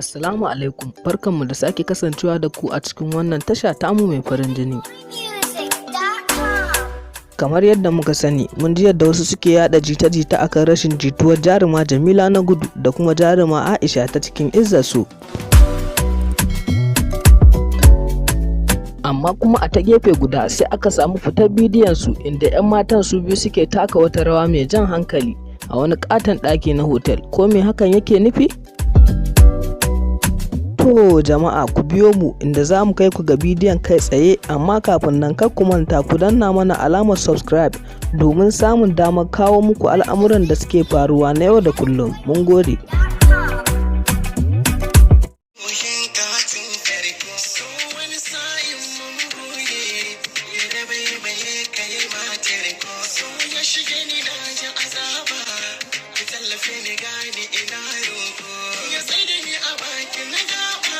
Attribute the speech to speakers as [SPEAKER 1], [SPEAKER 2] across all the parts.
[SPEAKER 1] Assalamu alaikum, barkanmu da sake kasancewa da ku a cikin wannan tasha tamu mai farin jini.
[SPEAKER 2] Music.com.
[SPEAKER 1] Kamar yadda muka sani, mun ji yadda wasu suke yada jita-jita akan rashin jituwar jaruma Jamila Nagudu da kuma jaruma Aisha ta cikin Izzarsu. Amma kuma a ta gefe guda sai aka samu fitar bidiyon su inda 'yan matan su biyu suke taka wata rawa mai jan hankali a wani katon ɗaki na hotel. Ko me hakan yake nufi? To jama'a, ku biyo mu inda za mu kai ku ga bidiyon kai tsaye, amma kafin nan kar ku manta ku danna mana alamar subscribe domin samun damar kawo muku al'amuran da suke faruwa na yau da kullum. Mun gode.
[SPEAKER 3] Muhin katin karko so wani sa'in mun goye ya da baibaye kai matar ko so ya shige ni na ji azaba, ki tallafe ni, gani ina roko, ya tsaye da ni a bakin na gaba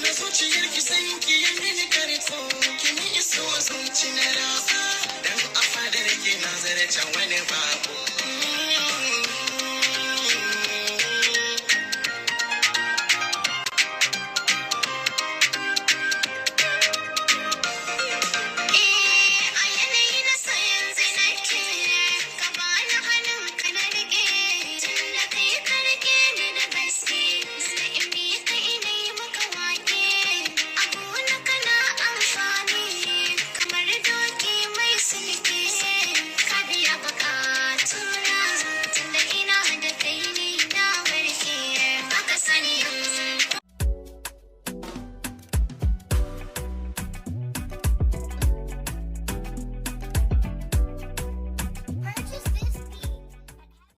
[SPEAKER 3] na zuciyar ki, san ki ya mini karko, ki ni iso zuci na rasa dan a fadar ki na zarce wani babu.